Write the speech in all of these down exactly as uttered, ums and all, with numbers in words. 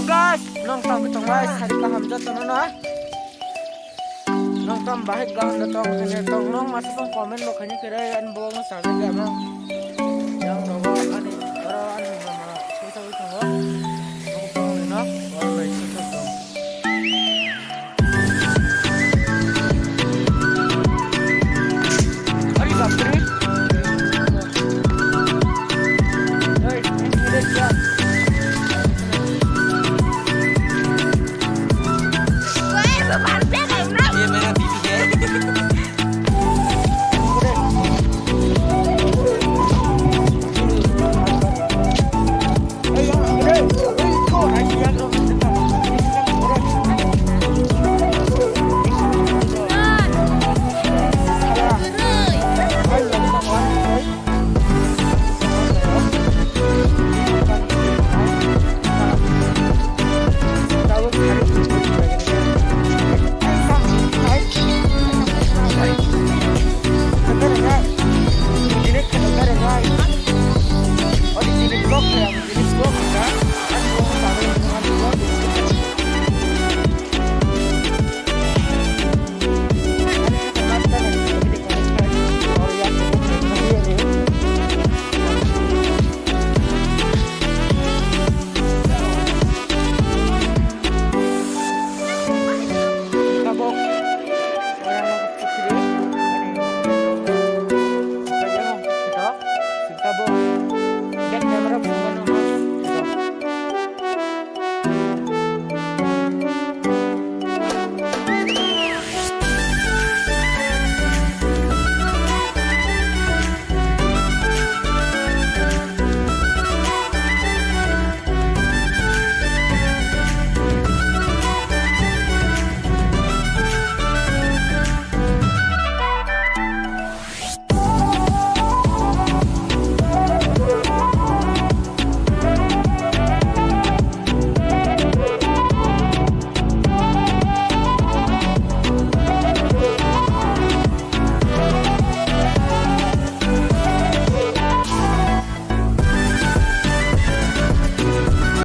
Guys, nong tang tong guys, sari kaham joto no na. Nong tam bahai kaham da tong kene tong nong masa tong comment bo khaini kere an bo nong sa ga ma. Yang rogo ani oro ani mama sa sa tongo. Nong tong no, oro bai sa sa tong. अरे बाप रे। ओए, मेरे क्या? ये मेरा बीबी है।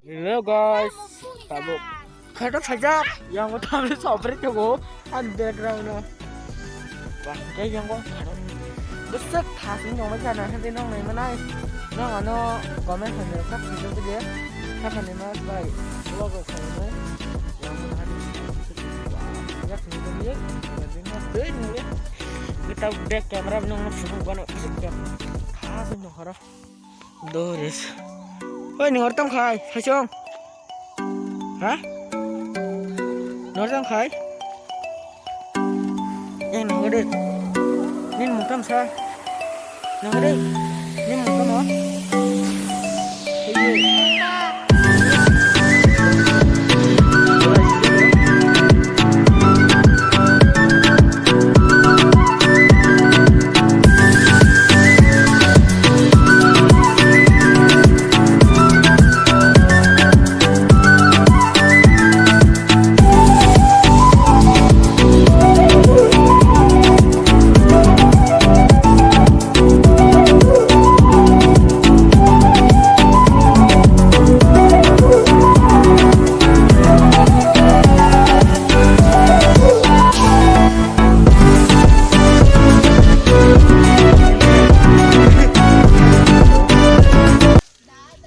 Hello guys, tabuk. Khato sajak, yang ko thamle sopre to go, an background no. Wah, khe yang ko khato. Besek thasing nong ma jana hande nong nai manai. Nong ano comment hande kap sijak de. Kap hande mas bai. Vlog ko khato. Yang ko hande. Wah, yak ni ko ye. Yang ko ye. Kita back camera nong nong subu gano. Besek thasing nong hara. Doris. Oi, ni hortam khai, saichong. Ha? Ni hortam khai? Eh, nang gede. Ni mutam sa. Nang gede. Ni mutam ha?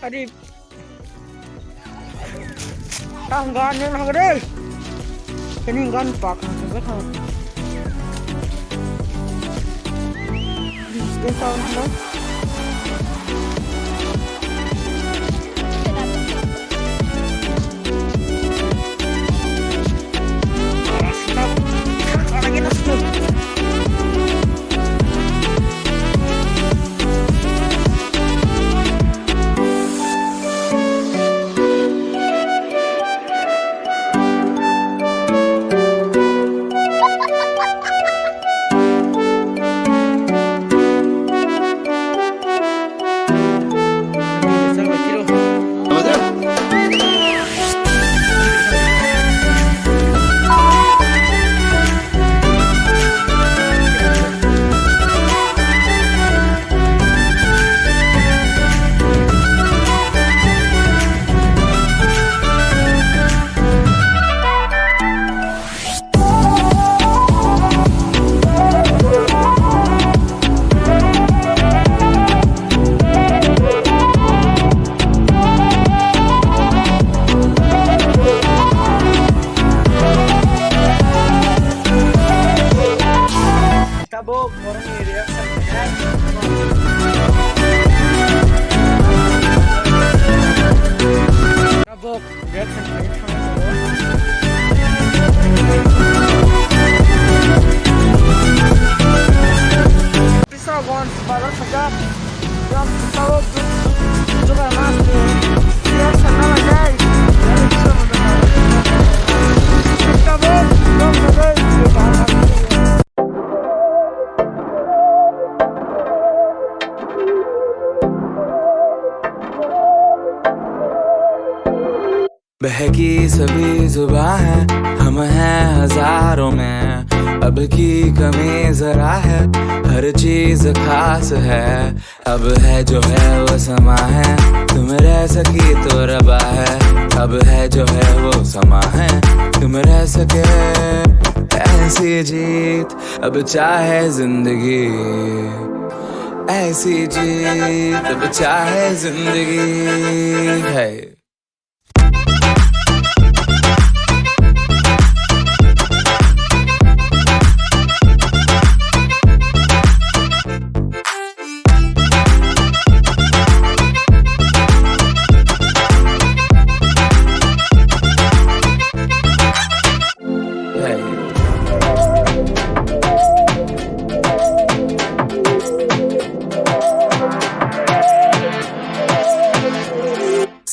Ari. Tang gan yang hang re. Kini gan pak hang sa sa. Ini tang hang. Bok, reaction khlaiwi thangwi tongo. Pisagons bazar sajak. Yang tabuk jugar mas ni. Reaction na lai. Tabuk, bok, tabuk. बहकी सभी जुबां है, हम हैं हजारों में, अब की कमी जरा है, हर चीज खास है। अब है जो है वो समा है, तुम रह सकी तो रबा है। अब है जो है वो समा है, तुम रह सके। ऐसी जीत अब चाहे जिंदगी, ऐसी जीत अब चाहे जिंदगी है।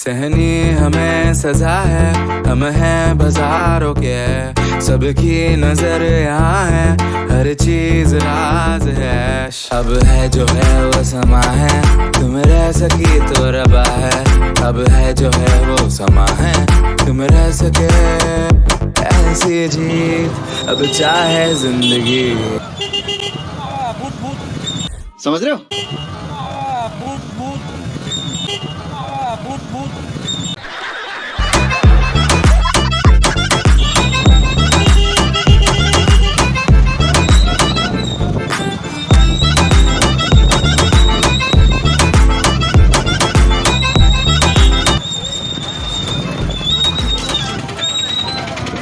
सहनी हमें सजा है, हम हैं बाजारों के, सबकी नजर यहाँ है, हर चीज राज है। अब है जो है वो समा है, तुम रह सकी तो रबा है। अब है जो है वो समा है, तुम रह सके। ऐसी जीत अब चाहे जिंदगी। समझ रहे हो?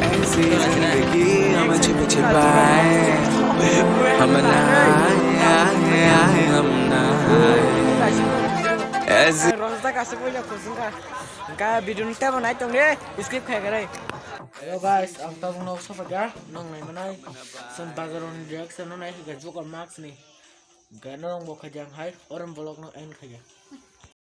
ऐसी जिंदगी हम छिप छिपाए, हम ना आए, आए, आए, हम ना आए। ऐसी Rosda kasuk puila khusung kha. Hingkha video ni tebo nai tong re, skip khai kare. Hello guys, ang tabuk no sofa ga nong nai manai. Son bazar on reaction no nai hika Joker Max ni. Ga no nong bo kha jang hai, orom vlog no end kha ya.